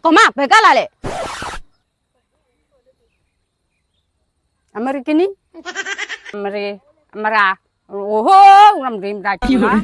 ကိးမး ပှဲၤကါလၢ်လဲၣ်. အမဲရကနံ, အမရံ, အမရၤ, အိၣ်ဟိ, အမရၤတၢ်က့ၤမး.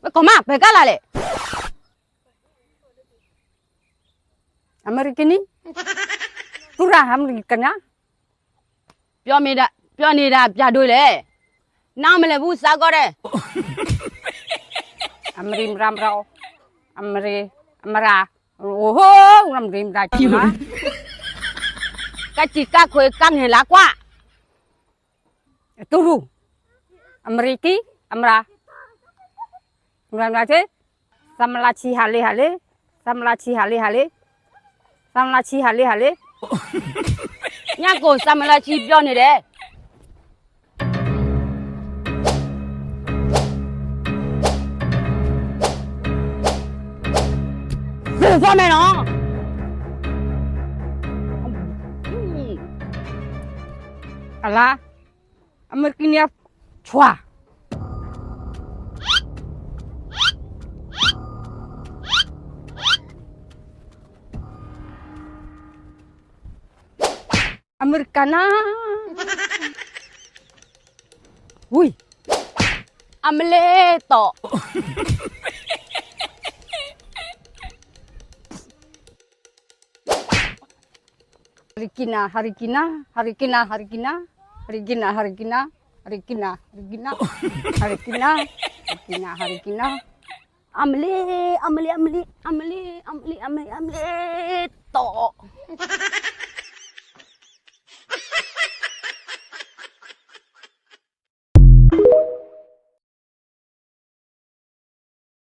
ပကိးမး ပှဲၤကါလၢ်လဲၣ်. အမဲရကနံ, သူရၣ်အမဲရကနံ, ပျီန့ၢ်ဒၣ်ပျီဒိၣ်လဲၣ်, နမလဲၤဘူၣ်စးကီးဒဲး, အမရံမရၤမရၤ, အမရံ, အမရၤ, အိၣ်ဟိ, အမရံမရၤက့ၤမး, ကစံးကါခွဲးကါန့ၢ်လၢကွၢ် တူၢ်ရူၢ်, အမရံကံ, အမရၤ, မရၤမရၤက့ၤ, သးမလါဆံဟးလ့ဟးလ့, သးမလါဆံဟးလ့ဟးလ့, သးမလါဆံဟးလ့ဟးလ့, ညၣ်ကိၢ်သးမလါဆံပျီန့ၢ်ဒဲး. သီမဲနီၤ, အလါ, အမဲရကနံ, ဆွါ အမဲရကနါ, ဝံၤ, အမလ့တီၢ် ဟရံကံနၤ ဟရံကံနၤ ဟရံကံနၤ ဟရံကံနၤ ဟရံကံနၤ ဟရံကံနၤ ဟရံကံနၤ ဟရံကံနၤ ဟရံကံနၤ ဟရံကံနၤ ဟရံကံနၤ အမလ့ အမလ့ အမလ့ အမလ့ အမလ့ အမလ့ အမလ့တီၢ်